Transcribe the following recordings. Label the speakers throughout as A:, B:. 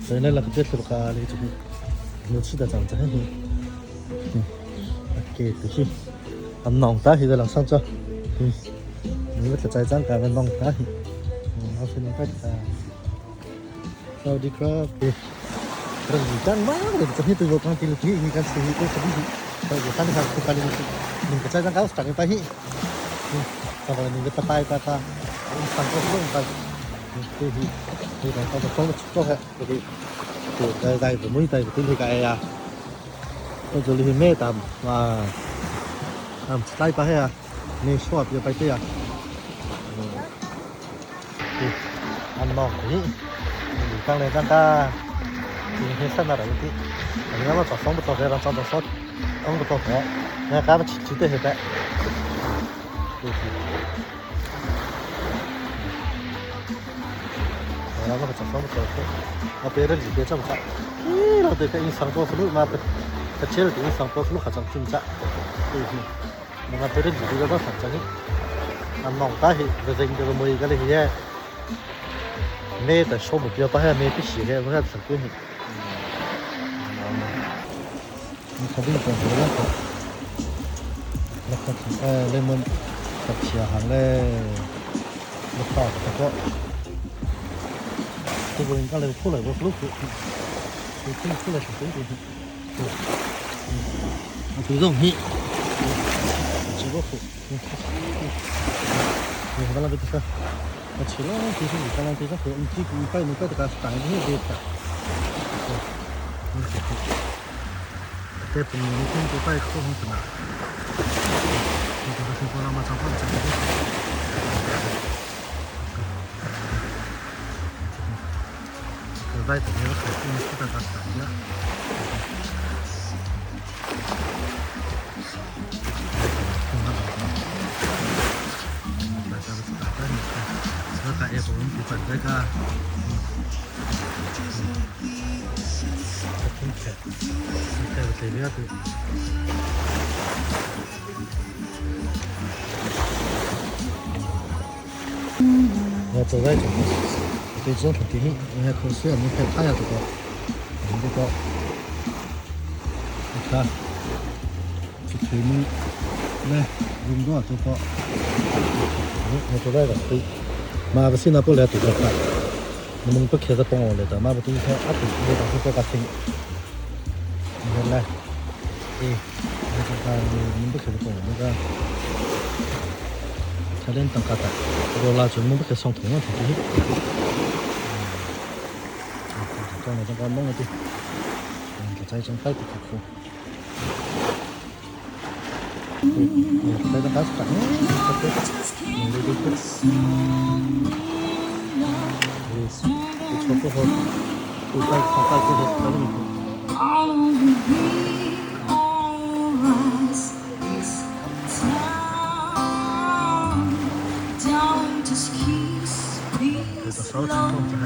A: 所以那个别吃个那个就吃的长这样。Ok, thì ăn nòng ta thì làm sao cho. Mình rất là trái răng cả ăn nòng ta thì nó sẽ nó cách สวัสดีครับเรื่องจังมากเลยจะให้ตัวกลางตีลูกนี้มีการสีตัวสบีไปอยู่ตั้งแต่คือการหนึ่งกระจายจังเขาสั่งไปที่ตอนนี้ก็ตายตาตาสั่งก็เรื่องไปที่ที่ที่เราจะต้องชุดก็แค่ตัวได้ได้ผมไม่ได้ตัวที่กายอ่ะก็จะเลยไม่ตามมาทำสไตล์ไปฮะนี่ชอบจะไปที่อ่ะอันนอกนี่ตั้งเลยตั้งแต่ 今天上到了一点，你看我做双不做菜，让做做烧，双不做菜，那干不吃吃得很白。我那个做双不做菜，我别的里边这么大，咦，老对个一上高速路嘛不，他接了点上高速路还涨进价，对不对？那么别的里边个上涨的，啊，弄大些，这人就是每个那些，没得小目标，把还没得写的，我还是过去。你肯定讲这个แล้วก็เออเลมอนกับเชียร์หังเลยแล้วก็แล้วก็这个应该来个出来个路口，就进出来是对对对，嗯，最容易，这个苦，你看那边就是，我去了，就是你刚刚这个苦，你这个你摆你摆这个是大的那个，嗯，这不你听不摆口红是哪？你这个是过来嘛？找不找？ไปถึงแล้วเขาขึ้นที่ต่างๆเนี่ยแล้วก็เอผมติดปัดได้ก็ขึ้นแขกแขกเสียเลือด我走外种，对这种地形，你看可水，你看太阳这个，这个，你看，这腿们来用多这个，我走外个水，嘛不是那不来这个饭，你们不开始帮我来的，嘛不都是阿弟，你当时这个听，你看来，哎，你看看你们不开始帮我那个。他连当嘎达，我拉住我不去上头了，他就。讲了这个弄了的，嗯，再种摆个可可。嗯，再种摆是干，嗯，对对对，嗯，不错不错，不摆上摆这个摆那个。这个烧鸡肚子还。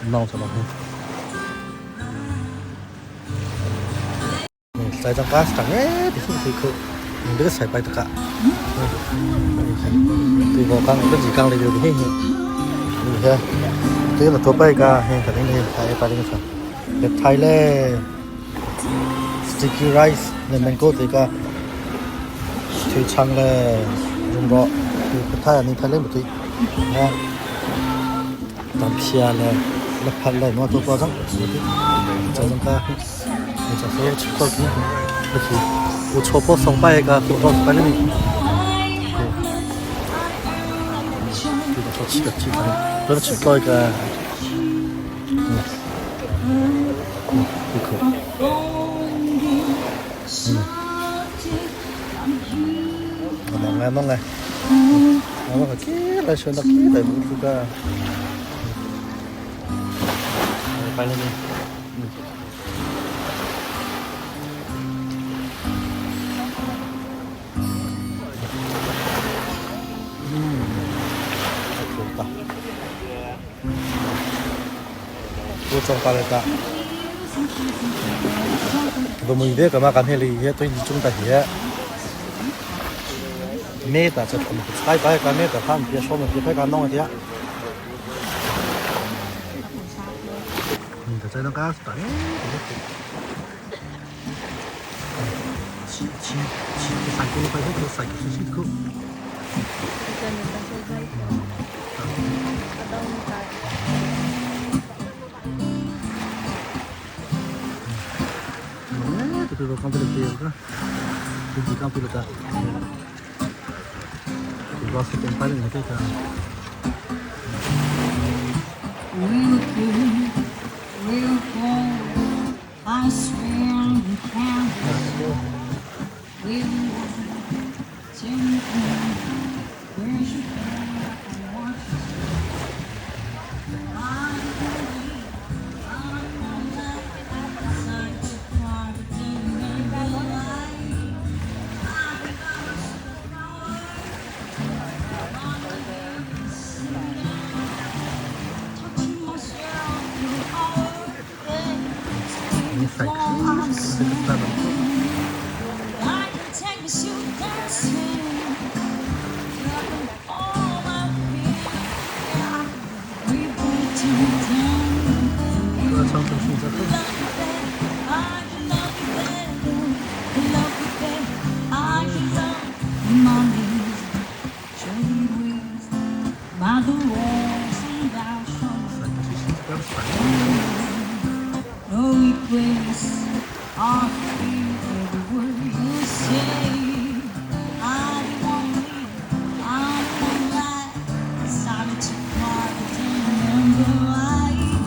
A: 弄什么？ใส่จังกาสจังเอ๊ะที่สุดคือ你这个菜摆得个，对我刚这几刚的就嘿嘿，你看，这个多摆个，嘿，肯定的，还摆那个啥，这菜嘞，sticky rice，那mango 这个，推肠嘞，用个，对，他你睇嘞不对，啊，当片嘞，那拍嘞，我做包装，这种个，你这是吃到几？不去。我错过上百个，多少百里。这个说七个七个，这个吃到一个，嗯，嗯，不可，嗯，弄来弄来，我个起来选到起来不这个，ไปเลยนี่我中发了个，我们现在干嘛干黑的？也对你种大些， Me ta cha thum kai pai ka me ta tham pia shom pia pai ka nong tia. Ta chai ka ta ne. Chi chi chi sai ko pai ko sai ko chi ko.
B: We'll keep, we'll go. I swear we can. We'll to where you go and watch. I believe I won't let such a part in my life. Touching myself through all I can take me to dancing. All my fear, we pretend. Love you better, I can love you better, love you better, I can love my knees, show you ways, by the walls and down. No regrets are free every word you say. I won't leave, I won't lie. Solitude part of the life.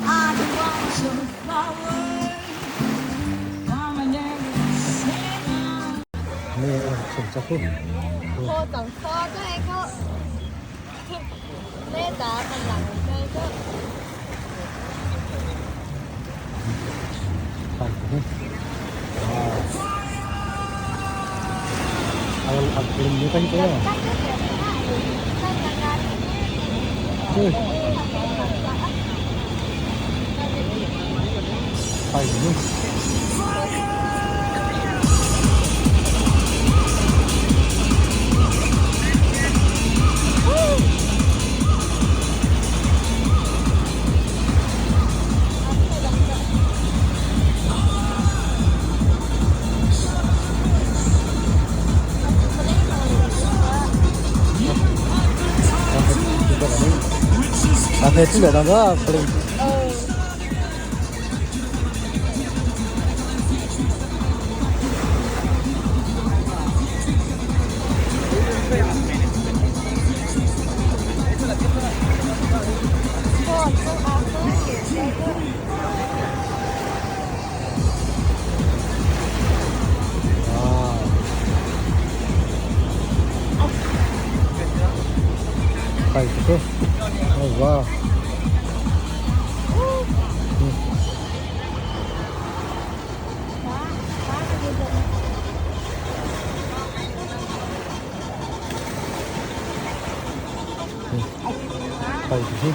B: I want your flower. Come and say now.
C: โคต่องคอก็ให้เขาแม่ตากันหลังใจก็ เออโคตรต้องอาเฟ่ก็
A: Oh wow.
C: ฟ้าจะเป็น
A: ไปที่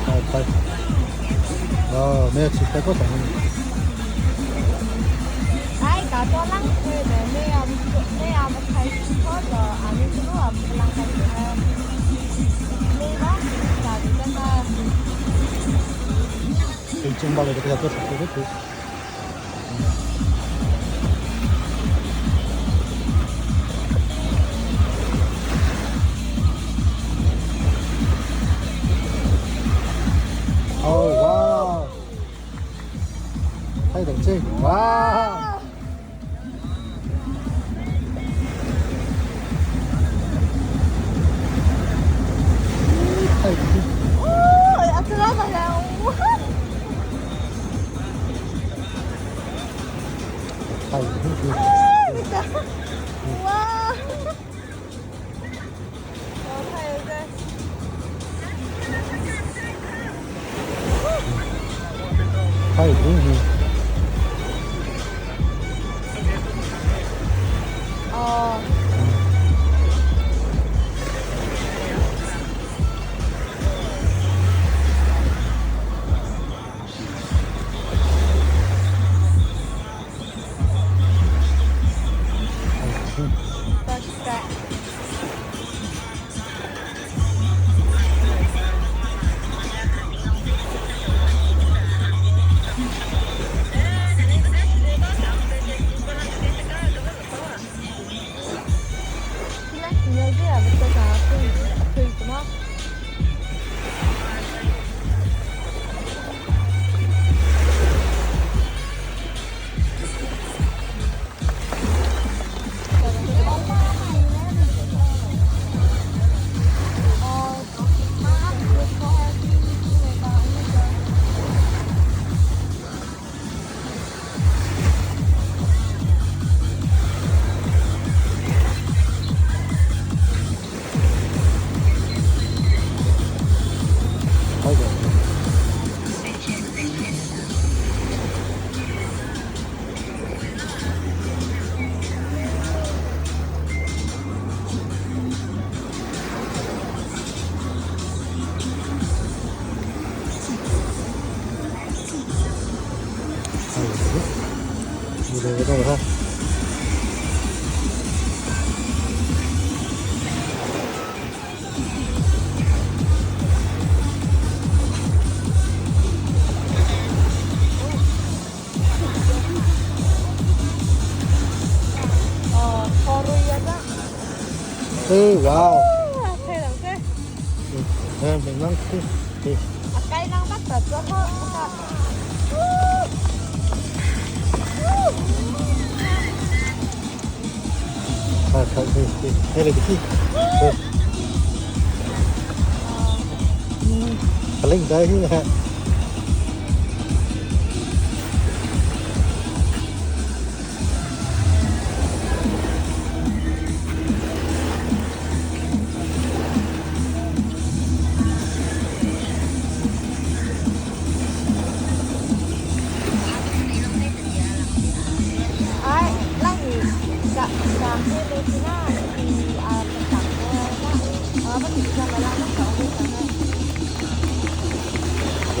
A: ไปไปอ๋อแม่ชิดไปก็ต้อง
C: ไอ้กาตัวลังคือเนี่ยไม่เอาไม่เอามาใช้เพราะเราอันนี้คือว่าพลังกันอยู่แล้วไม่ว่าจะเป็นมา
A: เป็นจริงบ้างเลยก็จะตัวสักตัวคือโอ้ว้าวให้ดังจริงว้าว ให้จริง
C: โอ้ยอัศจรรย์แล้ว
A: ให้จริง
C: ว้าวโอเคเลย
A: ให้จริง
C: อ๋อ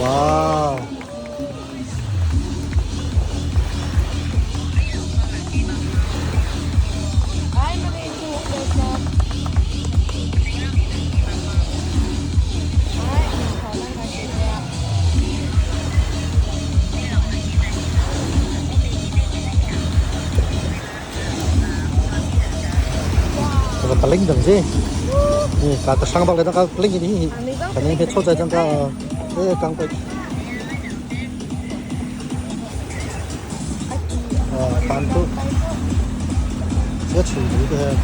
A: Wow. Wow. Paling dang si. Ka ta sang bak le ka paling ini. Kan ini cho chai ka eh kang pai. Ah, pan tu. Sẽ chủ cái.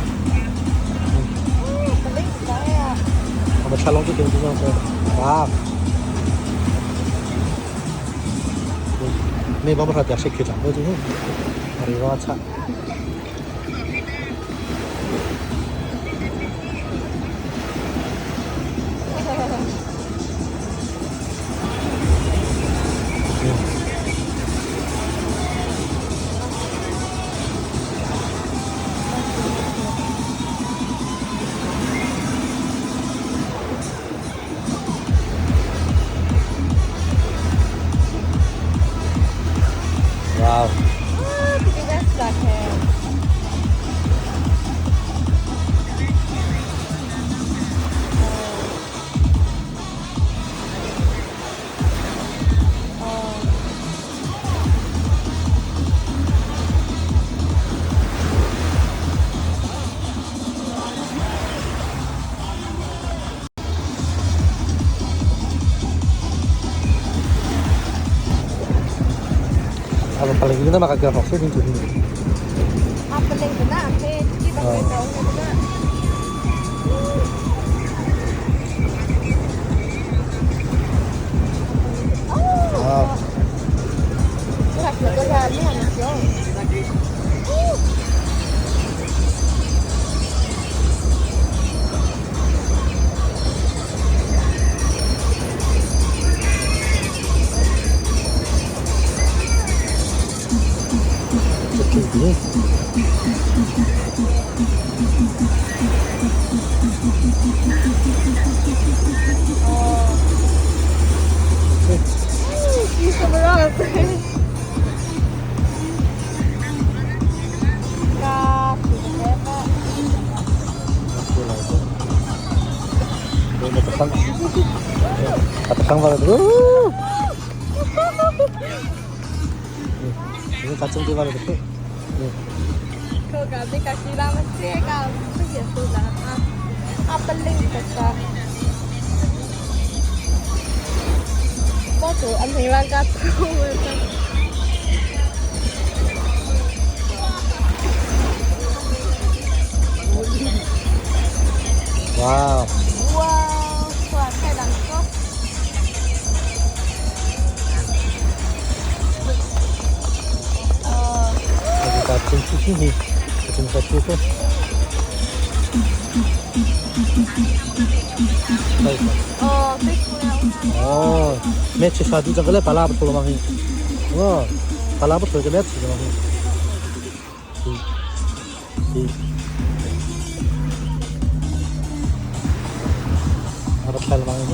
A: Mà cha long cái tiền chúng ta. Wow. 没办法，电视剧长不住，我哋讲出。Wow. Apa paling ini maka gak maksud ini.
C: Apa paling benar? Kita tahu benar.
A: Wow. Wow.
C: 哇，太难过。哦，对出来
A: 哦，没吃啥子这个来巴拉不出了吗？嘿，哦，巴拉不出就没吃了吗？嘿，对，对，阿不开了吗？嘿。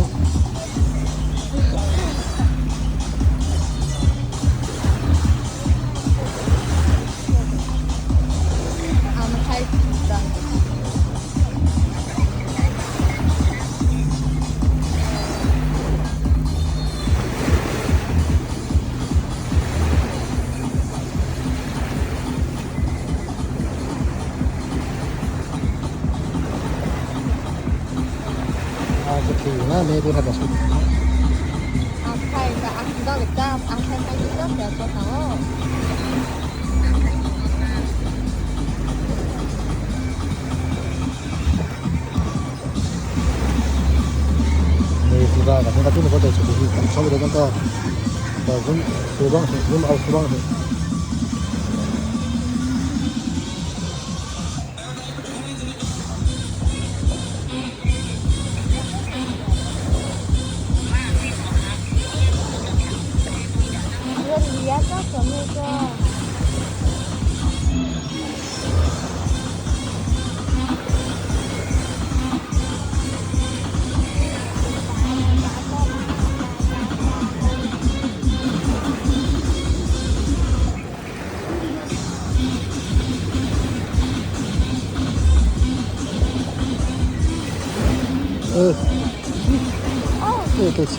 C: 俺们开始的。
A: 啊，这可以，那没多少东西。
C: 俺开的，俺知道的，俺开开始的，不要多少哦。
A: 没知道，反正他进的不得出去，上面的那个，呃，人服装是，人熬服装是。
C: 我你要告诉那个。
A: 呃，这个钱。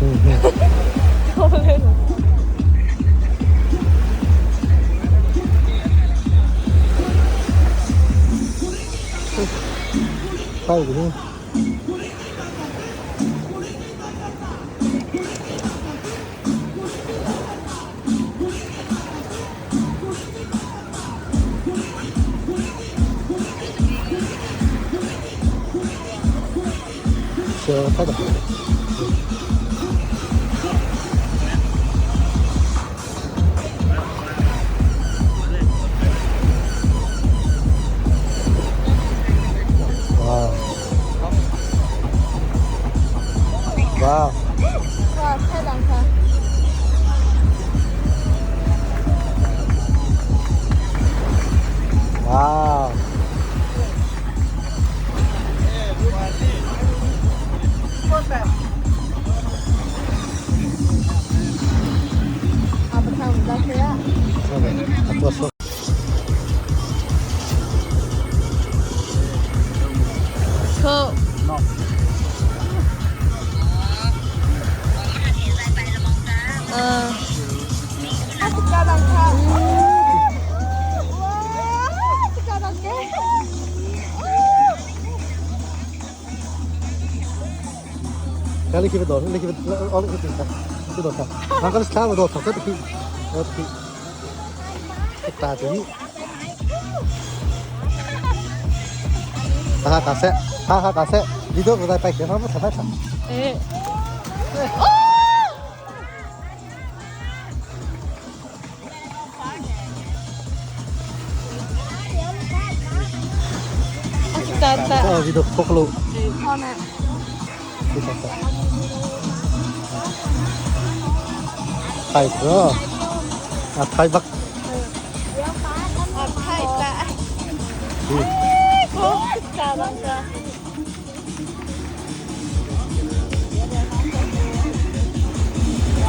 A: 嗯嗯。还有个。行，快点。哇！哇！
C: 哇，太难看。
A: 哇！
C: 啊，不看我们到谁啊？
A: 那个，多说。
C: 抽。嗯。啊，这个难看。哇，这个难看。
A: 来，你去不到，你去不，我你去不到，不到他。俺刚才不到，他这去，我去，大嘴。哈哈大赛，哈哈大赛，你都不在白天，他们才白场。
C: 哎。哦！大
A: 这你都破了。
C: 好呢。
A: 泰国啊，泰北。
C: 啊，泰北。
A: 嗯。
C: 好，大那个。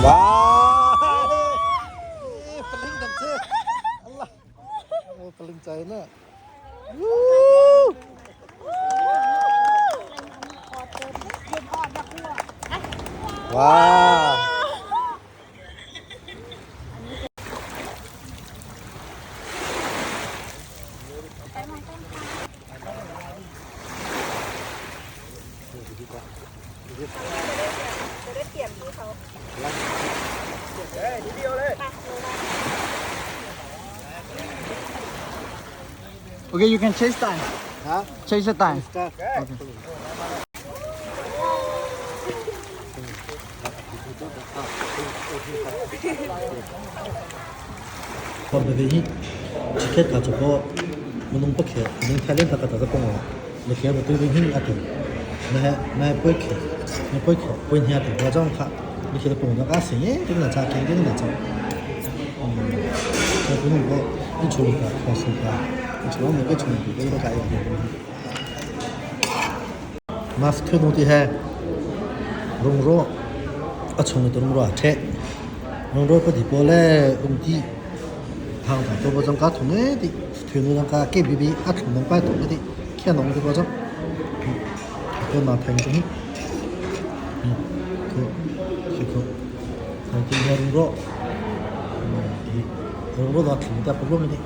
A: 哇！ปลิงดังเจ้อัลลอฮ์ปลิงใจน่ะวู้ Wow.
C: จะได้เปลี่ยนที่เขา
D: Okay, you can chase time.
A: Huh?
D: Chase the time.
A: 我们这些 ticket 他这个我弄不开，侬太练他个他是讲我，你看我对对hin 阿点，那还那还不开，那不开，不听阿点，我这样看，你现在帮我个生意，这个哪咋，这个哪咋，嗯，这不能讲，你出来个，放松个，你出来没个出来，这个该要。Mask 弄的还，融入，啊，从的融入啊，切，融入个地方嘞，用的。thang ta to bo jong ka thung e di thuyền nó ka ke bi bi a thung nong pai thung di khe nong di bo jong ko na thang jong ko khi ko thang ti ha rung ro di rung ro da thung da po bo mi di.